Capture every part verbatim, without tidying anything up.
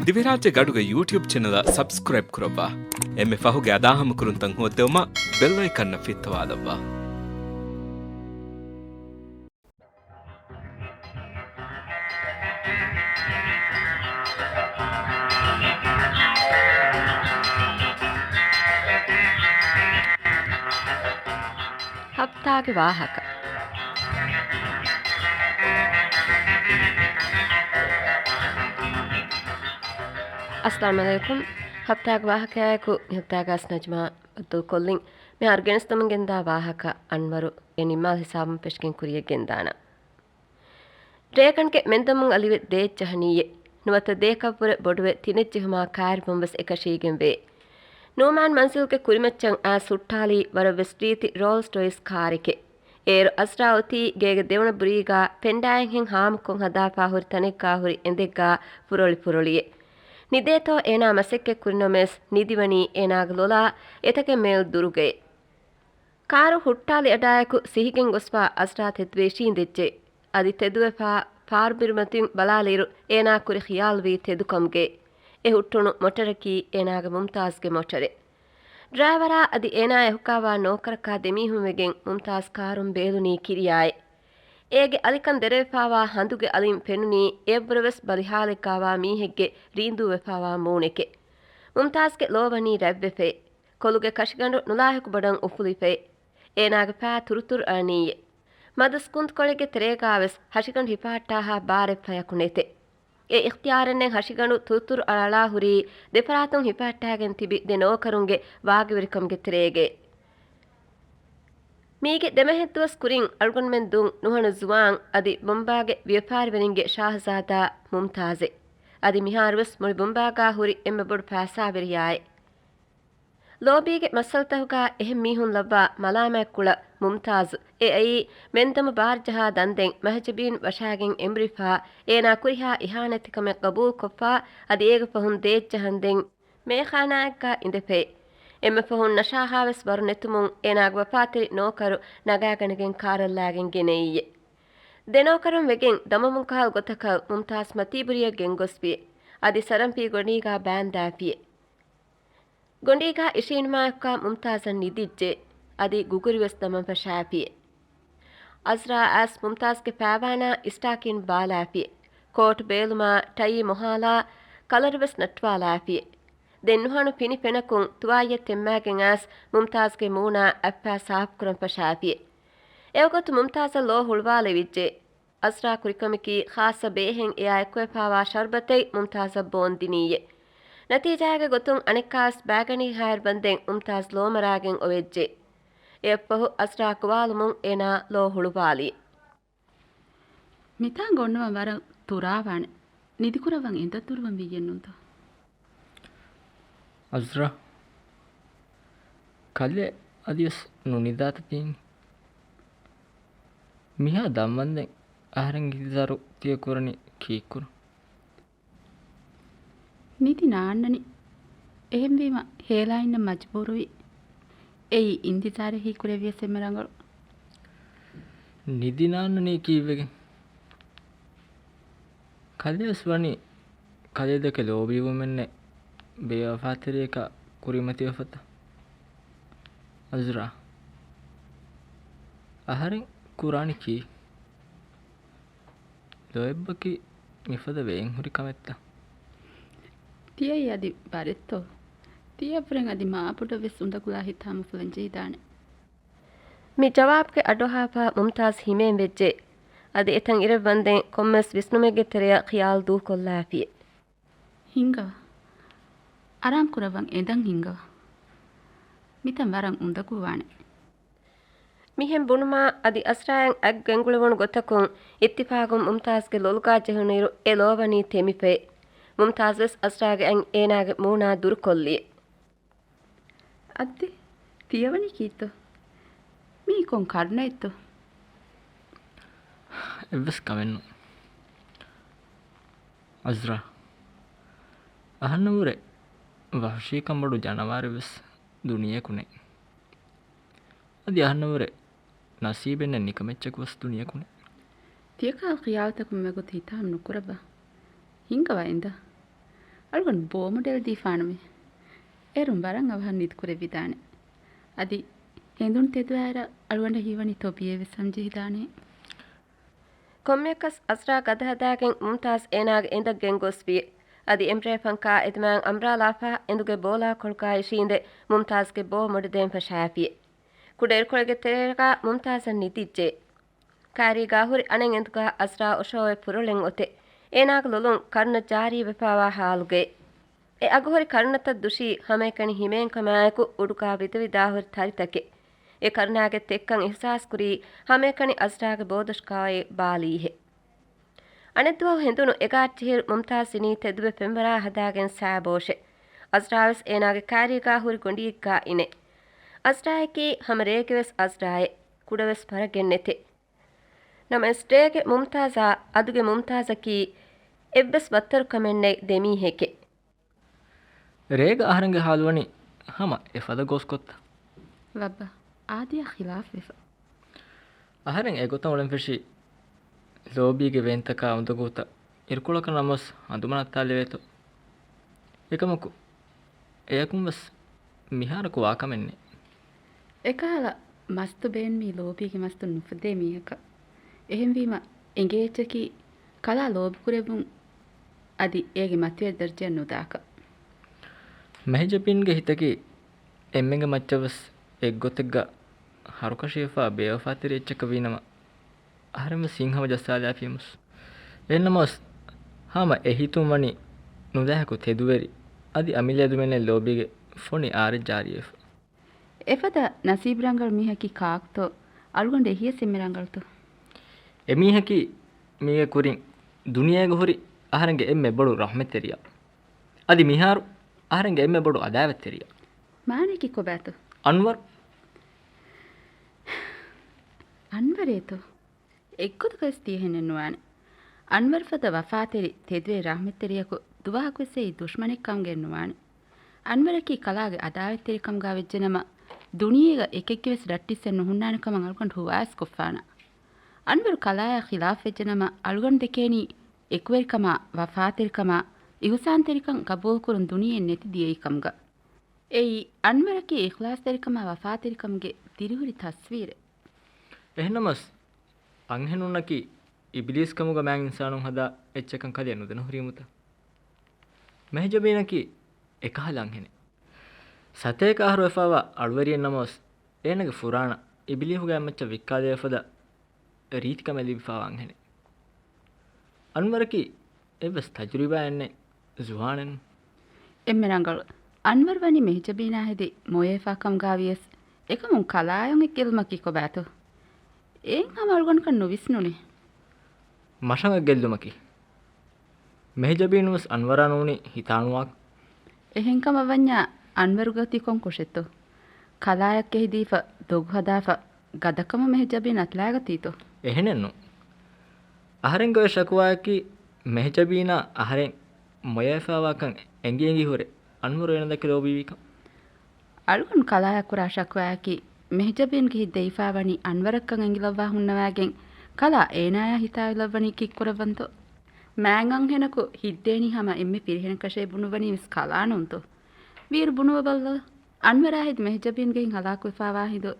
ދިވެހިރާއްޖޭގެ އަޑުގެ ޔޫޓިއުބް ޗެނަލަށް ސަބްސްކްރައިބް ކުރައްވާ. އެންމެ ފަހުގެ އަދާހަމަކުރުންތައް ހޯއްދެވުމަށް ބެލް އައިކަންއަށް ފިއްތަވާލައްވާ. ހަފްތާގެ ވާހަކަ. އައްސަލާމު ޢަލައިކުމް. ހަފްތާގެ ވާހަކައާއެކު މި ހަފްތާގަ އަސް ނަޖްމާ ބައްދަލުކޮށްލިން. މިހާރު ގެނެސްދަމުން ގެންދާ ވާހަކަ އަންވަރު އެ ނިންމާލު ހިސާބުން ފެށިގެން ކުރިޔަށް ގެންދާނަން. ރޭގަނޑުގެ މެންދަމުން އަލިވެ ދޭއް ޖަހަނީއޭ. ނުވަތަ ދޭކަށްވުރެ ބޮޑުވެ ތިނެއް ޖެހުމާ ކާރިބޮން ވެސް އެކަށީގެން ވޭ. ނޫމާން މަންޒިލްގެ ކުރިމައްޗަށް އައިސް ހުއްޓާލީ ވަރަށް ވެސް ރީތި ރޯލްސް ރޮއިސް ކާރެކޭ. އޭރު އަޒްރާ އޮތީ ގޭގެ ދެވަނަ ބުރީގާ ޕެންޑާއެއްހެން ހާމަކޮށް ހަދާފާ ހުރި ތަނެއްގާ ހުރި އެނދެއްގާ ފުރޮޅި ފުރޮޅިއެއް. ނިދޭތޯ އޭނާ މަސައްކަތް ކުރިނަމަވެސް ނިދިވަނީ އޭނާގެ ލޮލާ އެތަކެއް މޭލް ދުރުގައޭ. ކާރު ހުއްޓާލި އަޑާއެކު ސިހިގެން ގޮސްފާ އަޒްރާ ތެދުވެ އިށީނދެއްޖެ. އަދި ތެދުވެފާ ފާރުބިރުމަތިން ބަލާލިއިރު އޭނާ ކުރި ޚިޔާލުވީ ތެދުކަމުގެ. އެ ހުއްޓުނު މޮޓަރަކީ އޭނާގެ މުމްތާޒްގެ މޮޓަރެއް. ޑްރައިވަރާ އަދި އޭނާ އެހުކާވާ ނޯކަރަކާ ދެމީހުން ވެގެން މުމްތާޒް ކާރުން ބޭލުނީ ކިރިޔާއޭ. އޭގެ އަލިކަން ދެރަވެފާވާ ހަނދުގެ އަލިން ފެނުނީ އެއަށްވުރެ ވެސް ބަލި ހާލެއްގާވާ މީހެއްގެ ރީނދޫވެފާވާ މޫނެކޭ. މުމްތާޒްގެ ލޯ ވަނީ ރަތްވެފައޭ. ކޮލުގެ ކަށިގަނޑު ނުލާހިކު ބޮޑަށް އުފުލިފައި. އޭނާގެ ފައި ތުރުތުރު އަޅަނީއޭ. މަދު ސްކުންތުކޮޅެއްގެ ތެރޭގާވެސް ހަށިގަނޑު ހިފަހައްޓާހާ ބާރެއް ފަޔަކު ނެތެ. އެ އިޚްތިޔާރެއްނެތް ހަށިގަނޑު ތުރުތުރު އަޅައަޅާ ހުރީ ދެފަރާތުން ހިފަހައްޓާގެން ތިބި ދެ ނޯކަރުންގެ ވާގިވެރިކަމުގެ ތެރޭގައި. މީގެ ދެމަހެއްދުވަސް ކުރިން އަޅުގަނޑުމެން ދުން ނުހަނު ޒުވާން އަދި ބޮމްބާގެ ވިޔަފާރިވެރިންގެ ޝާހްޒާދާ މުމްތާޒެއް. އަދި މިހާރުވެސް މުޅި ބޮމްބާގާ ހުރި އެންމެ ބޮޑު ފައިސާވެރިޔާއެއް. ލޯބީގެ މައްސަލަތަކުގާ އެހެން މީހުން ލައްވާ މަލާމާތްކުޅަ މުމްތާޒު އެ އައީ މެންދަމު ބާރުޖަހާ ދަންދެން މަހެޖަބީން ވަށާގެން އެނބުރިފާ، އޭނާ ކުރިހާ އިހާނެތިކަމެއް ގަބޫލުކޮށްފާ، އަދި އޭގެ ފަހުން ދޭއްޖަހަންދެން މޭޚާނާއެއްގާ އިނދެފައި. އެންމެ ފަހުން ނަޝާހާވެސް ވަރު ނެތުމުން އޭނާގެ ވަފާތެރި ނޯކަރު ނަގާގަނެގެން ކާރަށްލާގެން ގެނައީއޭ. ދެ ނޯކަރުން ވެގެން ދަމަމުން ކަހަލަ ގޮތަކަށް މުމްތާޒް މަތީބުރިއަށް ގެންގޮސްފި. އަދި ސަރަންފީ ގޮނޑީގާ ބާންދާފި. ގޮނޑީގާ އިށީނުމާއެކުގާ މުމްތާޒަށް ނިދިއްޖެ. އަދި ގުގުރިވެސް ދަމަން ފަށާފި. އަޒްރާ އައިސް މުމްތާޒްގެ ފާވާނާ އިސްޓާކީން ބާލާފި. ކޯޓް ބޭލުމާ ޓައީ މޮހާލާ ކަލަރުވެސް ނައްޓުވާލާފި. ދެން ނުހަނު ފިނި ފެނަކުން ތުވާއްޔެއް ތެއްމާގެން އައިސް މުމްތާޒްގެ މޫނާ އަތްފައި ސާފުކުރަން ފަށާފި. އެވަގުތު މުމްތާޒަށް ލޯ ހުޅުވާލެވިއްޖެ. އަޒްރާ ކުރިކަމަކީ ޚާއްޞަ ބޭހެއް އެއާ އެއްކޮށްފާވާ ޝަރުބަތެއް މުމްތާޒަށް ބޯންދިނީއޭ. ނަތީޖާގެ ގޮތުން އަނެއްކާވެސް ބާގަނެހިހާއިރު ވަންދެން މުމްތާޒް ލޯމަރާގެން އޮވެއްޖެ. އެއަށްފަހު އަޒްރާ ގޮވާލުމުން އޭނާ ލޯ ހުޅުވާލި. މިތާނގަ އޮންނަވަން ވަރަށް ތުރާވާނެ. ނިދިކުރައްވަން އެނދަށް ދުރުވަން ވިއްޔެއްނޫންތޯ؟ އަޒްރާ، ކަލޭ އަދިވެސް ނުނިދާތަ ތީން؟ މިހާ ދަންވަންދެން އަހަރެންގެ އިންތިޒާރު ތިޔަ ކުރަނީ ކީއްކުރަން؟ ނިދި ނާންނަނީ. އެހެންވީމަ ހޭލާ އިންނަން މަޖުބޫރުވީ. އެއީ އިންތިޒާރެއް ހީކުރެއްވިޔަސް އެންމެ ރަނގަޅު. ނިދި ނާންނަނީ ކީއްވެގެން؟ ކަލޭވެސް ވަނީ ކަލޭދެކެ ލޯބީވުމެއްނެއް ބޭވަފާތެރިޔަކާ ކުރިމަތިވެފަތަ؟ އަޒްރާ، އަހަރެން ކުރާނީ ކީއް؟ ލޯތްބަކީ މިފަދަ ވޭންހުރި ކަމެއްތަ؟ ތިޔައީ އަދި ބަރެއްތޯ؟ ތިޔަށްވުރެން އަދި މާބޮޑަށްވެސް އުނދަގުލާ ހިތާމަ ފުލަންޖެހިދާނެ. މި ޖަވާބުގެ އަޑުއަހާފަ މުމްތާޒް ހިމޭން ވެއްޖެ. އަދި އެތަން އިރެއްވަންދެން ކޮންމެސް ވިސްނުމެއްގެ ތެރެއަށް ޚިޔާލު ދޫކޮށްލާފި. ހިނގަވަ. އަރާމް ކުރައްވަން އެނދަން ހިނގަވަ. މިތަން ވަރަށް އުނދަގޫވާނެ. މިހެން ބުނުމާ އަދި އަޒްރާއަށް އަތް ގެންގުޅެވުނު ގޮތަކުން އިއްތިފާގުން މުމްތާޒްގެ ލޮލުގާ ޖެހުނުއިރު އެ ލޯވަނީ ތެމިފައި. މުމްތާޒް ވެސް އަޒްރާގެ އަތް އޭނާގެ މޫނާ ދުރުކޮށްލި. އައްދެ، ތިޔަވަނީ ކީއްތޯ؟ މީ ކޮން ކަރުނައެއްތޯ؟ އެއްވެސް ކަމެއްނު. އަޒްރާ، އަހަންނަށްވުރެ ވަހުޝީކަން ބޮޑު ޖަނަވާރެއްވެސް ދުނިޔެއަކު ނެތް. އަދި އަހަންނަށްވުރެ ނަސީބެއްނެތް ނިކަމެއްޗަކުވެސް ދުނިޔެއަކު ނެތް. ތިޔަކާލް ޚިޔާލުތަކުން މިވަގުތު ހިތާމަ ނުކުރައްވާ. ހިނގަވާ އިނދަ. އަޅުގަނޑު ބޯ މޮޑެލް ދީފާނަމޭ. އޭރުން ވަރަށް އަވަހަށް ނިދިކުރެވިދާނެ. އަދި ހެނދުނު ތެދުވާއިރަށް އަޅުގަނޑަށް ހީވަނީ ތޮބީއެއް ވެސް ހަމަޖެހިދާނެ. ކޮންމެއަކަސް އަޒްރާ ގަދަ ހަދާގެން މުމްތާޒް އޭނާގެ އެނދަށް ގެންގޮސްފިއެ. އަދި އެމްޑީއެފް ފަންކާ އެދިމާއަށް އަމްރާ ލާފަ އެނދުގެ ބޯލާކޮޅުގައި އިށީނދެ މުމްތާޒްގެ ބޯ މޮޑެދޭން ފަށާފިއެ. ކުޑައިރުކޮޅެއްގެ ތެރޭގަ މުމްތާޒަށް ނިދިއްޖެ. ކާރީގާ ހުރި އަނެއް އެނދުގަ އަޒްރާ އޮށޯވެ ފުރޮޅެން އޮތެ. އޭނާގެ ލޮލުން ކަރުނަ ޖާރީވެފާވާ ހާލުގައި. އެ އަގުހުރި ކަރުނަތައް ދުށީ ހަމައެކަނި ހިމޭންކަމާއެކު އުޑުގާ ވިދަވިދާހުރި ތަރިތަކެއް. އެ ކަރުނާގެ ތެއްކަން އިހުސާސްކުރީ ހަމައެކަނި އަޒްރާގެ ބޯދޮށްކާއި ބާލީހެއް. އަނެއްދުވަހު ހެނދުނު އެގާއްޗިހިރު މުމްތާޒް އިނީ ތެދުވެ ފެންވަރާ ހަދާގެން ސާބޯށެ. އަޒްރާވެސް އޭނާގެ ކާރީގާ ހުރި ގޮނޑިއެއްގާ އިނެ. އަޒްރާއަކީ ހަމަ ރޭގެވެސް އަޒްރާއެއް. ކުޑަވެސް ފަރަގެއް ނެތެ. ނަމަވެސް ރޭގެ މުމްތާޒާ އަދުގެ މުމްތާޒަކީ އެއްވެސް ވައްތަރުކަމެއްނެތް ދެމީހެކެ. ރޭގަ އަހަރެންގެ ހާލުވަނީ ހަމަ އެފަދަ ގޯސްކޮށްތަ؟ ބައްބަ، އާދިޔާ ޚިލާފްވެފަ. އަހަރެން އެގޮތަށް އުޅެންފެށީ ލޯބީގެ ވޭންތަކާ އުނދަގޫތައް އިރުކޮޅަކަށް ނަމަވެސް ހަނދުމަ ނައްތާލެވޭތޯ. އެކަމަކު، އެޔަކުންވެސް މިހާރަކު ވާކަމެއްނެތް. އެކަހަލަ މަސްތު ބޭންމީ ލޯބީގެ މަސްތު ނުފުދޭ މީހަކަށް. އެހެންވީމަ، އެނގޭ އެއްޗަކީ ކަލާ ލޯބިކުރެއްވުން އަދި އޭގެ މަތިވެރި ދަރަޖައަށް ނުދާކަށް. މެހެޖަބީންގެ ހިތަކީ އެންމެންގެ މައްޗަށްވެސް އެއްގޮތެއްގަ ހަރުކަށިވެފާ ބޭވަފާތެރި އެއްޗަކަށް ވީނަމަ، އަހަރެންވެސް ހިތްހަމަޖައްސާލާފީމުސް. އެހެންނަމަވެސް، ހަމަ އެހިތުން ވަނީ ނުލާހިކު ތެދުވެރި އަދި އަމިއްލަ އެދުމެއްނެތް ލޯބީގެ ފޮނި އާރެއް ޖާރީވެފަ. އެފަދަ ނަސީބު ރަނގަޅު މީހަކީ ކާކުތޯ؟ އަޅުގަނޑު އެހިޔަސް އެންމެ ރަނގަޅުތޯ؟ އެމީހަކީ މީގެ ކުރިން ދުނިޔޭގަ ހުރި އަހަރެންގެ އެންމެ ބޮޑު ރަޙްމަތްތެރިޔާ. އަދި މިހާރު އަހަރެންގެ އެންމެ ބޮޑު އަދާވަތްތެރިޔާ. މާނައަކީ ކޮބާތޯ؟ އަންވަރު. އަންވަރޭތޯ؟ އެއްގޮތަކަށްވެސް ތިޔަހެނެއްނުވާނެ. އަންވަރު ފަދަ ވަފާތެރި، ތެދުވެރި ރަޙްމަތްތެރިޔަކު ދުވަހަކުވެސް އެއީ ދުޝްމަނެއްކަމުގައެއްނުވާނެ. އަންވަރަކީ ކަލާގެ އަދާވަތްތެރިކަމުގާ ވެއްޖެނަމަ، ދުނިޔޭގަ އެކެއްގެވެސް ރައްޓިއްސެއް ނުހުންނާނެ ކަމަށް އަޅުގަނޑު ހުވާވެސް ކޮށްފާނަ. އަންވަރު ކަލާޔާ ޚިލާފްވެއްޖެނަމަ، އަޅުގަނޑު ދެކޭނީ އެކުވެރިކަމާ، ވަފާތެރިކަމާ، އިހުސާންތެރިކަން ޤަބޫލުކުރުން ދުނިޔެއިން ނެތި ދިޔައީ ކަމުގަ. އެއީ، އަންވަރަކީ އިޚްލާޞްތެރިކަމާ ވަފާތެރިކަމުގެ ދިރިހުރި ތަސްވީރެއް. އެހެންނަމަވެސް، އަންހެނުންނަކީ އިބިލީސްކަމުގަ މާތް އިންސާނުން ހަދާ އެއްޗަކަން ކަލޭ ނުދެނެހުރީމުތަ؟ މެހެޖަބީނަކީ އެކަހަލަ އަންހެނެއް. ސަތޭކަ އަހަރު ވެފާވާ އަޅުވެރިއެއް ނަމަވެސް، އޭނަގެ ފުރާނަ އިބިލީހުގެ މައްޗަށް ވިއްކާލެވޭފަދަ ރީތިކަމެއް ލިބިފާވާ އަންހެނެއް. އަންވަރަކީ އެއްވެސް ތަޖުރިބާއެއްނެތް ޒުވާނެއްނު. އެންމެ ރަނގަޅު. އަންވަރު ވަނީ މެހެޖަބީނާ ހެދި މޮޔަވެފާ ކަމުގާ ވިޔަސް، އެކަމުން ކަލާޔަށް އެއް ގެއްލުމަކީ ކޮބާތޯ؟ އެއިން ހަމަ އަޅުގަނޑަކަށް ނުވިސްނުނޭ. މަށަށް އެއް ގެއްލުމަކީ؟ މެހެޖަބީނުވެސް އަންވަރާ ނޫނީ ހިތާ ނުވާކަށް. އެހެންކަމަށް ވަންޏާ އަންވަރުގަ ތި ކޮން ކުށެއްތޯ؟ ކަލާޔަށް ކެހިދީފަ، ދޮގު ހަދާފަ، ގަދަކަމަށް މެހެޖަބީން އަތުލާގަތީތޯ؟ އެހެނެއްނު. އަހަރެންގެ އޮތް ޝަކުވާއަކީ، މެހެޖަބީނާ އަހަރެން މޮޔަވެފާވާކަން އެނގި އެނގި ހުރެ، އަންވަރު އޭނަ ދެކެ ލޯބިވީކަން. އަޅުގަނޑު ކަލާޔަށް ކުރާ ޝަކުވާއަކީ، މެހެޖަބީންގެ ހިތް ދެވިފާވަނީ އަންވަރަށްކަން އެނގިލައްވާ ހުންނަވާގެން، ކަލާ އޭނާޔާ ހިތާ އިލައްވަނީ ކީއްކުރައްވަންތޯ؟ މާތް އަންހެނަކު ހިތްދޭނީ ހަމަ އެންމެ ފިރިހެނަކަށޭ ބުނުއްވަނީވެސް ކަލާ ނޫންތޯ؟ ވީއިރު ބުނުވަބައްލަވަ. އަންވަރާ ހެދި މެހެޖަބީންގެ ހިތް ހަލާކުވެފާވާ ހިނދު،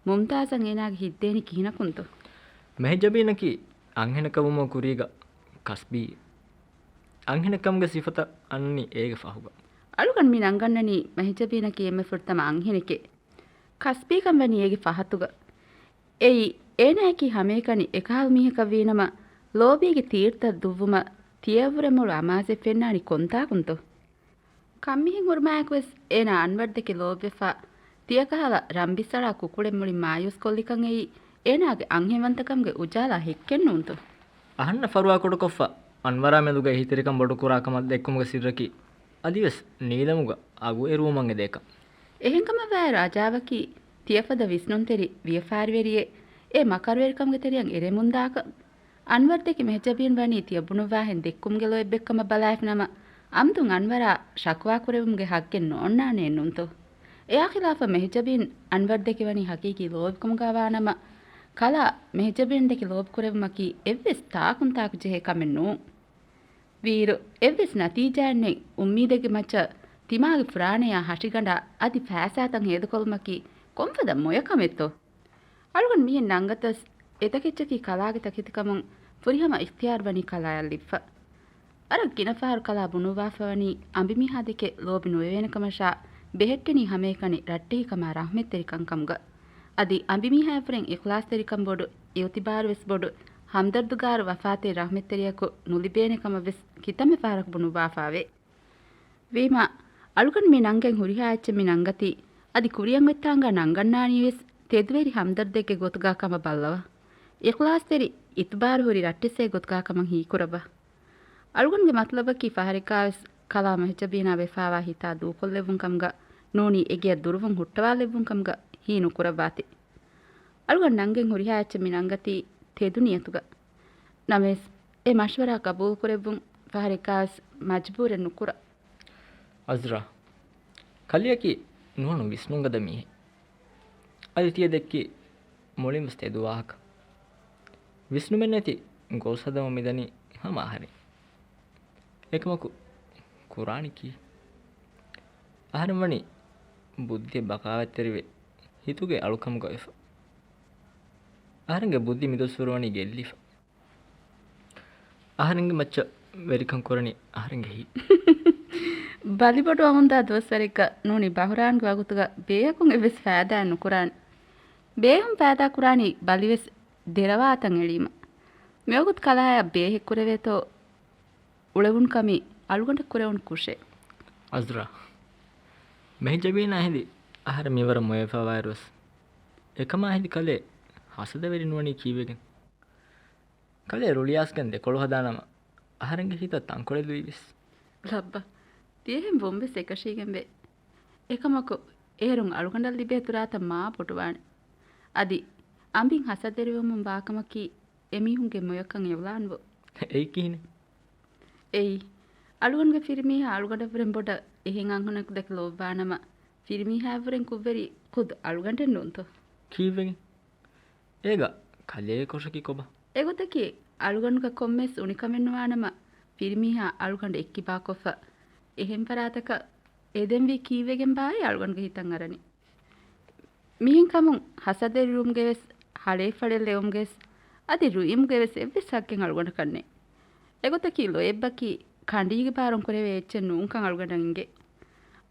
މުމްތާޒަށް އޭނާގެ ހިތްދޭނީ ކިހިނަކުންތޯ؟ މެހެޖަބީނަކީ އަންހެނަކަށްވުމުގެ ކުރީގަ ކަސްބީ. އަންހެނެއްކަމުގެ ސިފަތައް އަންނަނީ އޭގެ ފަހުގަ. އަޅުގަނޑު މި ނަންގަންނަނީ މެހެޖަބީނަކީ އެންމެ ފުރަތަމަ އަންހެނެކޭ. ކަސްބީކަން ވަނީ އޭގެ ފަހަތުގަ. އެއީ، އޭނާއަކީ ހަމައެކަނި އެކަހަލަ މީހަކަށް ވީނަމަ، ލޯބީގެ ތީރުތައް ދުއްވުމަށް ތިޔައަށްވުރެ މޮޅު އަމާޒެއް ފެންނާނީ ކޮންތާކުންތޯ؟ ކަންމިހެން ހުރުމާއެކުވެސް އޭނާ އަންވަރު ދެކެ ލޯބިވެފަ، ތިޔަކަހަލަ ރަން ބިސަޅާ ކުކުޅެއް މުޅިން މާޔޫސްކޮށްލިކަން އެއީ، އޭނާގެ އަންހެންވަންތަކަމުގެ އުޖާލާ ހެއްކެއްނޫންތޯ؟ އަހަންނަށް ފަރުވާކުޑަކޮށްފަ، އަންވަރާ މެދުގަ އެހީތެރިކަން ބޮޑުކުރާ ކަމަށް ދެއްކުމުގެ ސިއްރަކީ، އަދިވެސް ނީލަމުގަ އަގު އެރުވުމަށް އެދޭކަން. އެހެންކަމަށްވާއިރު އަޖާބަކީ، ތިޔަފަދަ ވިސްނުންތެރި ވިޔަފާރިވެރިއެއް އެ މަކަރުވެރިކަމުގެ ތެރެއަށް އެރެމުންދާކަށް. އަންވަރު ދެކެ މެހެޖަބީން ވަނީ ތިޔަ ބުނުއްވާހެން ދެއްކުމުގެ ލޯތްބެއްކަމަށް ބަލާފިނަމަ، އަމްދުން އަންވަރާ ޝަކުވާ ކުރެވުމުގެ ހައްގެއް ނޯންނާނެއެއްނޫންތޯ؟ އެއާ ޚިލާފަށް މެހެޖަބީން އަންވަރު ދެކެ ވަނީ ހަގީގީ ލޯބިކަމުގާ ވާނަމަ، ކަލާ މެހެޖަބީން ދެކެ ލޯބި ކުރެވުމަކީ އެއްވެސް ތާކުންތާކު ޖެހޭ ކަމެއް ނޫން. ވީއިރު އެއްވެސް ނަތީޖާއެއް ނެތް އުއްމީދެއްގެ މައްޗަށް ތިމާގެ ފުރާނަޔާ ހަށިގަނޑާ އަދި ފައިސާތައް ހޭދަކޮށްލުމަކީ ކޮންފަދަ މޮޔަކަމެއްތޯ؟ އަޅުގަނޑު މިހެން ނަންގަތަސް އެތަކެއްޗަކީ ކަލާގެ ތަކެތިކަމުން ފުރިހަމަ އިޚްތިޔާރު ވަނީ ކަލާޔަށް ލިބިފަ. ވަރަށް ގިނަ ފަހަރު ކަލާ ބުނުއްވާފަ ވަނީ އަނބިމީހާ ދެކެ ލޯބި ނުވެވޭނެ ކަމަށާ ބެހެއްޓެނީ ހަމައެކަނި ރައްޓެހިކަމާ ރަޙްމަތްތެރިކަން ކަމުގަ. އަދި އަނބިމީހާއަށްވުރެން އިޚްލާޞްތެރިކަން ބޮޑު، އިޢުތިބާރުވެސް ބޮޑު، ހަމްދަރްދުގާރު ވަފާތެރި ރަޙްމަތްތެރިޔަކު ނުލިބޭނެ ކަމަށްވެސް ކިތަންމެ ފަހަރަކު ބުނުއްވާފާވޭ. ވީމާ، އަޅުގަނޑު މި ނަންގަން ހުރިހާ އެއްޗެއް މި ނަންގަތީ، އަދި ކުރިއަށް އޮތްތާނގާ ނަންގަންނާނީވެސް ތެދުވެރި ހަމްދަރްދެއްގެ ގޮތުގާ ކަމަށް ބައްލަވާ. އިޚްލާޞްތެރި، އިތުބާރު ހުރި ރައްޓެއްސެއްގެ ގޮތުގާ ކަމަށް ހީކުރައްވާ. އަޅުގަނޑުގެ މަތުލަބަކީ ފަހަރެއްގާވެސް ކަލާ މަހެޖަބީނާ ވެފާވާ ހިތާ ދޫކޮށްލެއްވުން ކަމުގަ ނޫނީ އެގެއަށް ދުރުވުން ހުއްޓަވާލެއްވުން ކަމުގަ ހީ ނުކުރައްވާތި. އަޅުގަނޑު ނަންގެން ހުރިހާ އެއްޗެއް މި ނަންގަތީ ތެދު ނިޔަތުގަ. ނަމަވެސް، އެ މަޝްވަރާ ގަބޫލުކުރެއްވުން ފަހަރެއްގާވެސް މަޖުބޫރެއް ނުކުރާ. އަޒްރާ، ކަލެއަކީ ނުހަނު ވިސްނުންގަދަ މީހެއް. އަދި ތިޔަ ދެއްކީ މުޅިންވެސް ތެދު ވާހަކަ. ވިސްނުމެއް ނެތި ގޯސް ހަދަމުން މިދަނީ ހަމަ އަހަރެން. އެކަމަކު ކުރާނީ ކީއް؟ އަހަރެން ވަނީ ބުއްދިއެއް ބަޣާވާތްތެރިވެ، ހިތުގެ އަޅުކަމުގަ ވެފަ. އަހަރެންގެ ބުއްދި މިދުވަސްވަރު ވަނީ ގެއްލިފަ. އަހަރެންގެ މައްޗަށް ވެރިކަން ކުރަނީ އަހަރެންގެ ހިތް. ބަލިބޮޑު އަމުންދާ ދުވަސްވަރެއްގަ ނޫނީ ބަހުރާންގެ ވަގުތުގަ ބޭހަކުން އެއްވެސް ފައިދާއެއް ނުކުރާނެ. ބޭހުން ފައިދާ ކުރާނީ ބަލިވެސް ދެރަވާތަން އެޅީމަ. މިވަގުތު ކަލާޔަށް ބޭހެއް ކުރެވޭތޯ އުޅެވުނު ކަމީ އަޅުގަނޑަށް ކުރެވުނު ކުށެއް. އަޒްރާ، މެހެޖަބީނާ ހެދި އަހަރެން މިވަރަށް މޮޔަވެފަވާއިރުވެސް، އެކަމާ ހެދި ކަލޭ ހަސަދަވެރި ނުވަނީ ކީއްވެގެން؟ ކަލޭ ރުޅިއައިސްގެން ދެކޮޅު ހަދާނަމަ، އަހަރެންގެ ހިތަށް ތަންކޮޅެއް ލުއިވިސް. ލައްބަ، ތިޔަހެން ވުންވެސް އެކަށީގެންވޭ. އެކަމަކު، އޭރުން އަޅުގަނޑަށް ލިބޭ ތުރާތައް މާ ބޮޑުވާނެ. އަދި، އަނބިން ހަސަދަވެރިވަމުން ވާކަމަކީ، އެމީހުންގެ މޮޔަކަން އެއުލާންވޯ. އެއީ ކިހިނެއް؟ އެއީ، އަޅުގަނޑުގެ ފިރިމީހާ އަޅުގަނޑަށްވުރެން ބޮޑަށް އެހެން އަންހެނަކު ދެކެ ލޯބިވާނަމަ، ފިރިމީހާއަށްވުރެން ކުށްވެރި ޚުދު އަޅުގަނޑެއް ނޫންތޯ؟ ކީއްވެގެން؟ އޭގަ ކަލޭގެ ކޮށަކީ ކޮބާ؟ އެގޮތަކީ، އަޅުގަނޑުގަ ކޮންމެސް އުނިކަމެއް ނުވާނަމަ، ފިރިމީހާ އަޅުގަނޑު އެއްކިބާކޮށްފަ، އެހެން ފަރާތަކަށް އެދެންވީ ކީއްވެގެންބާއޭ އަޅުގަނޑުގެ ހިތަށް އަރަނީ. މިހެންކަމުން ހަސަދަވެރިވުމުގެވެސް ހަޅޭފަޅެއް ލެވުމުގެވެސް އަދި ރުއިމުގެވެސް އެއްވެސް ހައްގެއް އަޅުގަނޑަކަށް ނެތް. އެގޮތަކީ ލޯތްބަކީ ކަނޑީގެ ބާރުން ކުރެވޭ އެއްޗެއް ނޫންކަން އަޅުގަނޑަށް އިނގޭ.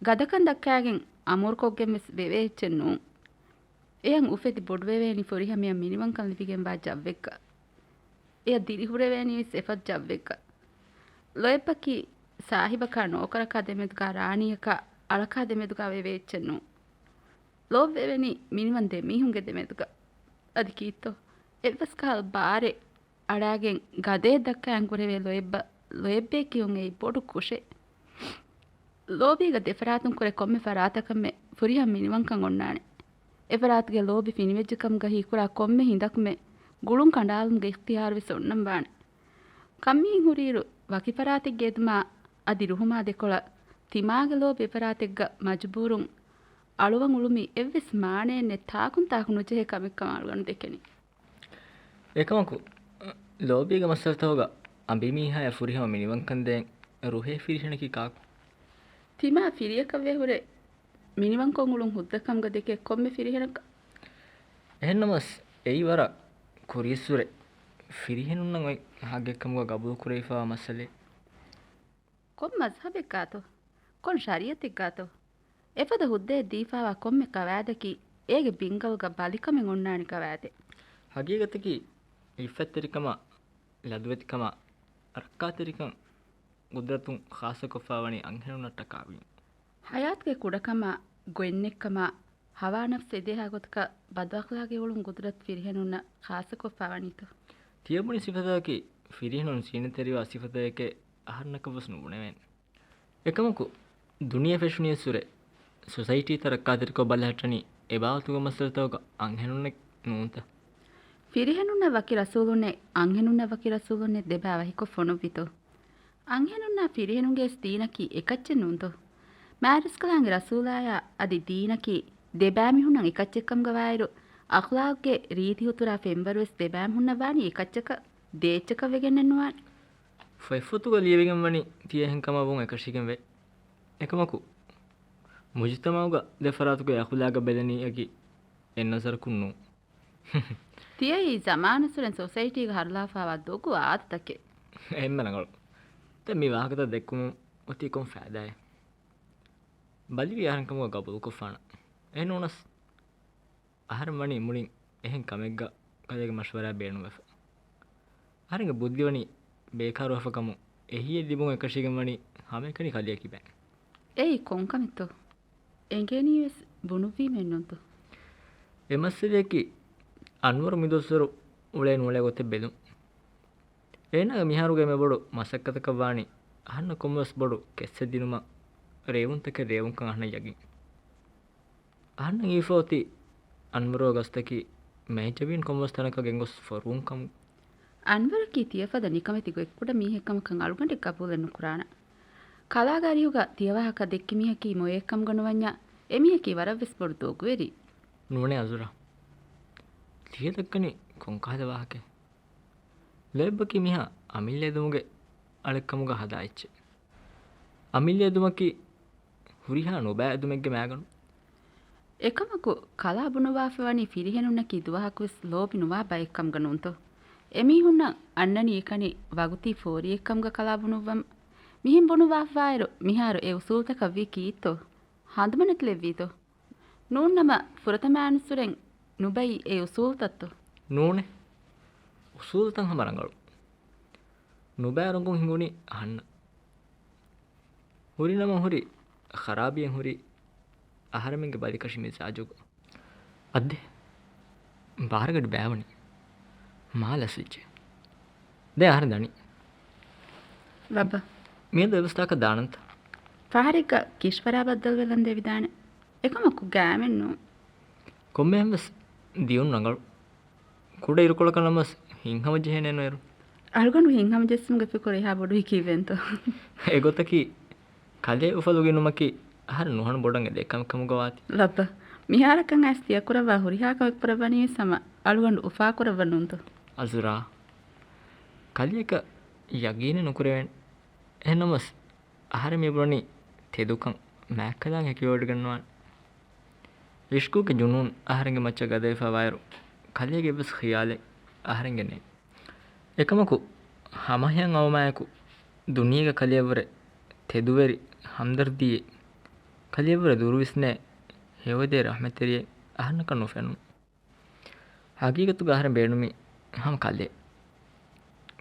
ގަދަކަން ދައްކާގެން އަމުރުކޮށްގެންވެސް ވެވޭ އެއްޗެއް ނޫން. އެޔަށް އުފެދި ބޮޑުވެވޭނީ ފުރިހަމަޔަށް މިނިވަންކަން ލިބިގެންވާ ޖައްވެއްގަ. އެޔަށް ދިރިހުރެވޭނީވެސް އެފަދަ ޖައްވެއްގަ. ލޯތްބަކީ ސާހިބަކާ ނޯކަރަކާ ދެމެދުގާ ރާނީއަކާ އަޅަކާ ދެމެދުގާ ވެވޭ އެއްޗެއް ނޫން. ލޯބިވެވެނީ މިނިވަން ދެ މީހުންގެ ދެމެދުގަ. އަދި ކީއްތޯ؟ އެއްވެސް ކަހަލަ ބާރެއް އަޅާގެން ގަދައެއް ދައްކާން ކުރެވޭ ލޯތްބަށް، ލޯތްބޭ ކިޔުން އެއީ ބޮޑު ކުށެއް. ލޯބީގަ ދެފަރާތުން ކުރެ ކޮންމެ ފަރާތަކަށްމެ ފުރިހަމަ މިނިވަންކަން އޮންނާނެ. އެފަރާތުގެ ލޯބި ފިނިވެއްޖެކަމުގަ ހީކުރާ ކޮންމެ ހިނދަކުމެ ގުޅުން ކަނޑާލުމުގެ އިޚްތިޔާރުވެސް އޮންނަން ވާނެ. ކަންމީން ހުރިއިރު ވަކި ފަރާތެއްގެ އެދުމާ އަދި ރުހުމާ ދެކޮޅަށް ތިމާގެ ލޯބި އެފަރާތެއްގަ މަޖުބޫރުން އަޅުވަން އުޅުމީ އެއްވެސް މާނައެއް ނެތް ތާކުން ތާކު ނުޖެހޭ ކަމެއްކަމަށް އަޅުގަނޑު ދެކެނީ. އެކަމަކު، ލޯބީގެ މައްސަލަތަކުގަ އަނބިމީހާޔަށް ފުރިހަމަ މިނިވަންކަން ދޭން ރުހޭ ފިރިހެނަކީ ކާކު؟ ތިމާ ފިރިޔަކަށްވެ ހުރެ މިނިވަންކޮށް އުޅުން ހުއްދަ ކަމުގަ ދެކޭ ކޮންމެ ފިރިހެނަކަށް. އެހެންނަމަވެސް، އެއީ ވަރަށް ކުރިއަސްވުރެ ފިރިހެނުންނަށް އޮތް ހައްގެއްކަމުގަ ގަބޫލުކުރެވިފައިވާ މައްސަލައެއް. ކޮން މަޒްހަބެއްގާތޯ؟ ކޮން ޝަރީއަތެއްގާތޯ؟ އެފަދަ ހުއްދައެއް ދީފާވާ ކޮންމެ ގަވާއިދަކީ، އޭގެ ބިންގަލުގަ ބަލިކަމެއް އޮންނާނެ ގަވާއިދެއް. ހަގީގަތަކީ، އިއްފަތްތެރިކަމާ، ލަދުވެތިކަމާ، ރައްކާތެރިކަން ގުދުރަތުން ޚާއްޞަކޮށްފާވަނީ އަންހެނުންނަށްޓަކާ ވީމަ. ހަޔާތުގެ ކުޑަކަމާ، ގޮތްނެތްކަމާ، ހަވާ ނަފްސު އެދޭހާ ގޮތަކަށް ބަދުއަޚްލާގެއް އުޅުން ގުދުރަތު ފިރިހެނުންނަށް ޚާއްޞަކޮށްފާވަނީތޯ؟ ތިޔަބުނި ސިފަތަކަކީ ފިރިހެނުން ޒީނަތްތެރިވާ ސިފަތަކެކޭ އަހަރުންނަކަށްވެސް ނުބުނެވޭނެ. އެކަމަކު، ދުނިޔެ ފެށުނިއަސްވުރެ ސޮސައިޓީތައް ރައްކާތެރިކޮށް ބަލަހައްޓަނީ އެބާވަތުގެ މައްސަލަތަކުގަ އަންހެނުންނެއް ނޫންތަ؟ ފިރިހެނުންނަށް ވަކި ރަސޫލުންނެއް، އަންހެނުންނަށް ވަކި ރަސޫލުންނެއް ދެބާ ވަހިކޮށް ފޮނުއްވިތޯ؟ އަންހެނުންނާ ފިރިހެނުންގެވެސް ދީނަކީ އެކައްޗެއް ނޫންތޯ؟ މާތްރަސްކަލާނގެ ރަސޫލާޔާ އަދި ދީނަކީ ދެބައިމީހުންނަށް އެކައްޗެއްކަމުގަވާއިރު، އަޚްލާގުގެ ރީތި ހުތުރާ ފެންވަރުވެސް ދެބައިމީހުންނަށް ވާނީ އެކައްޗަކަށް ދޭއްޗަކަށް ވެގެންނެއް ނުވާނެ. ފޮތްފޮތުގަ ލިޔެވިގެން ވަނީ ތިޔަ އެހެން ކަމަށް ވުން އެކަށީގެން ވޭ. އެކަމަކު، މުޖުތަމަޢުގަ ދެ ފަރާތުގެ އަޚުލާގަށް ބެލެނީ އަކީ އެއް ނަޒަރަކުން ނޫން. ތިޔައީ ޒަމާނުއްސުރެން ސޮސައިޓީގަ ހަރުލާފައިވާ ދޮގު އާދަތަކެއް. އެންމެ ރަނގަޅު. ދެން މި ވާހަކަތައް ދެއްކުމުން އޮތީ ކޮން ފައިދާއެއް؟ ބަލިވި އަހަރެން ކަމުގަ ގަބޫލުކޮށްފާނަން. އެހެން ނޫނަސް، އަހަރެން ވަނީ މުޅިން އެހެން ކަމެއްގަ ކަލޭގެ މަޝްވަރާ ބޭނުންވެފަ. އަހަރެންގެ ބުއްދި ވަނީ ބޭކާރުވެފަ ކަމުން އެހީއެއް ލިބުން އެކަށީގެން ވަނީ ހަމައެކަނި ކަލެއަކީ ބައެއް. އެއީ ކޮން ކަމެއްތޯ؟ އެނގޭނީވެސް ބުނުއްވީމެއްނޫންތޯ؟ އެ މައްސަލަޔަކީ އަންވަރު މިދުވަސްވަރު އުޅޭ ނޫޅޭ ގޮތެއް ބެލުން. އޭނާގެ މިހާރުގެ އެންމެ ބޮޑު މަސައްކަތަކަށް ވާނީ އަހަންނަށް ކޮންމެވެސް ބޮޑު ކެއްސެއް ދިނުމަށް ރޭވުންތަކެއް ރޭވުންކަން އަހަންނަށް ޔަގީން. އަހަންނަށް އީފަ އޮތީ އަންވަރުގެ ގަސްތަކީ މެހެޖަބީން ކޮންމެވެސް ތަނަކަށް ގެންގޮސް ފޮރުވުން ކަމުން. އަންވަރަކީ ތިޔަފަދަ ނިކަމެތި ގޮތްކުޑަ މީހެއް ކަމަކަށް އަޅުގަނޑެއް ގަބޫލެއް ނުކުރާނަން. ކަލާގެ އަރިހުގަ ތިޔަ ވާހަކަ ދެއްކި މީހަކީ މޮޔައެއް ކަމުގަ ނުވަންޏާ، އެމީހަކީ ވަރަށްވެސް ބޮޑު ދޮގުވެރި. ނޫނޭ އަޒުރާ. ތިޔަ ދައްކަނީ ކޮންކަހަލަ ވާހަކައެއް؟ ލޯތްބަކީ މިހާ އަމިއްލަ އެދުމުގެ އަޅެއްކަމުގަ ހަދާ އެއްޗެއް. އަމިއްލަ އެދުމަކީ ހުރިހާ ނުބައި އެދުމެއްގެ މައިގަނޑު. އެކަމަކު، ކަލާ ބުނުއްވާފަ ވަނީ ފިރިހެނުންނަކީ ދުވަހަކުވެސް ލޯބި ނުވާ ބައެއްކަމުގަ ނޫންތޯ؟ އެމީހުންނަށް އަންނަނީ އެކަނި ވަގުތީ ފޯރިއެއްކަމުގަ ކަލާ ބުނުއްވަން. މިހެން ބުނުއްވާފަވާއިރު، މިހާރު އެ އުސޫލުތަކަށް ވީ ކީއްތޯ؟ ހަނދުމަ ނެތިލެއްވީތޯ؟ ނޫން ނަމަ، ފުރަތަމަ އަންސުރެން ނުބައި އެ އުސޫލުތައްތޯ؟ ނޫނޭ. އުސޫލުތައް ހަމަ ރަނގަޅު. ނުބައި ރޮނގުން ހިނގުނީ އަހަންނަށް. ހުރި ނަމަ ހުރި، ޚަރާބީއެއް ހުރި އަހަރެމެންގެ ބަލިކަށި މިޒާޖުގަ. އައްދެ، ބާރުގަޑި ބައިވަނީ. މާ ލަސްވެއްޖެ. ދެ އަހަރެން ދަނީ. ބައްބަ. މިއަދު އެއްވެސް ތާކަށް ދާނަންތަ؟ ފަހަރެއްގަ ކިޝްފަރާ ބައްދަލުވެލަން ދެވިދާނެ. އެކަމަކު ގާމެއް ނޫން. ކޮންމެހެންވެސް ދިޔުން ރަނގަޅު. ކުޑަ އިރުކޮޅަކަށް ނަމަވެސް ހިތްހަމަޖެހޭނެއެއްނުއިރު. އަޅުގަނޑު ހިތްހަމަޖެއްސުމުގެ ފިކުރު އެހާ ބޮޑުވީ ކީއްވެންތޯ؟ އެގޮތަކީ، ކަލޭ އުފަލުގައި ނުމަކީ އަހަރެން ނުހަނު ބޮޑަށް އެދޭ ކަމެއް ކަމުގަ ވާތީ. ލައްބަ، މިހާރަކަށް އައިސް ތިޔަ ކުރައްވާ ހުރިހާ ކަމެއް ކުރައްވަނީވެސް ހަމަ އަޅުގަނޑު އުފާކުރައްވަން ނޫންތޯ؟ އަޒުރާ، ކަލެއަކަށް ޔަގީނެއް ނުކުރެވޭނެ. އެހެންނަމަވެސް، އަހަރެން މި ބުނަނީ ތެދުކަން މާތްކަލާނގެ ހެކިވެވޮޑިގަންނަވާނެ. އިޝްޤުގެ ޖުނޫން އަހަރެންގެ މައްޗަށް ގަދަވެފަ ވާއިރު، ކަލޭގެ އެއްވެސް ޚިޔާލެއް އަހަރެންގެ ނެތް. އެކަމަކު، ހަމަހަޔާތް އައުމާއެކު، ދުނިޔޭގަ ކަލެއަށްވުރެ ތެދުވެރި ހަމްދަރްދީއެއް، ކަލެއަށްވުރެ ދުރުވިސްނޭ ހެޔޮއެދޭ ރަޙްމަތްތެރިއެއް އަހަންނަކަށް ނުފެނުނު. ހަގީގަތުގަ އަހަރެން ބޭނުމީ ހަމަ ކަލެއް.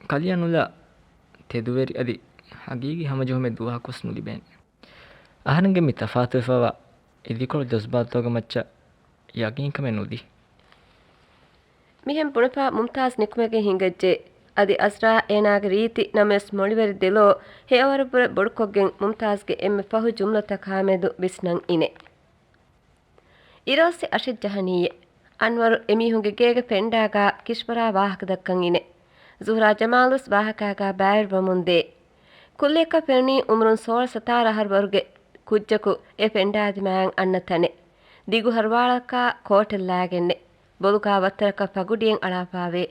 ކަލެއަށް ނުލާ ތެދުވެރި އަދި ހަގީގީ ހަމަޖެހުމެއް ދުވަހަކުވެސް ނުލިބޭނެ. އަހަރެންގެ މި ތަފާތުވެފައިވާ އިދިކޮޅު ޖަޒްބާތުތަކުގެ މައްޗަށް ޔަގީންކަމެއް ނުދީ. މިހެން ބުނެފަ މުމްތާޒް ނިކުމެގެން ހިނގައްޖެ. އަދި އަޒްރާ އޭނާގެ ރީތި ނަމަވެސް މޮޅިވެރި ދެލޯ ހެޔޮވަރަށްވުރެ ބޮޑުކޮށްގެން މުމްތާޒްގެ އެންމެ ފަހު ޖުމްލަތަކާމެދު ވިސްނަން އިނެ. އިރުއޮއްސި އަށެއް ޖަހަނީއޭ. އަންވަރު އެމީހުންގެ ގޭގެ ފެންޑާގާ ކިޝްފަރާ ވާހަކަ ދައްކަން އިނެ. ޒުހްރާ ޖަމާލުސް ވާހަކާގާ ބައިވެރިވަމުންދޭ. ކުއްލިއަކަށް ފެނުނީ އުމުރުން ސޯޅަ ސަތާރަ އަހަރު ވަރުގެ ކުއްޖަކު އެ ފެންޑާ ދިމާއަށް އަންނަ ތަނެއް. ދިގު ހަރުވާޅަކާ ކޯޓެއް ލާގެންނެ. ބޮލުގާ ވައްތަރަކަށް ފަގުޑިއެއް އަޅާފާވޭ.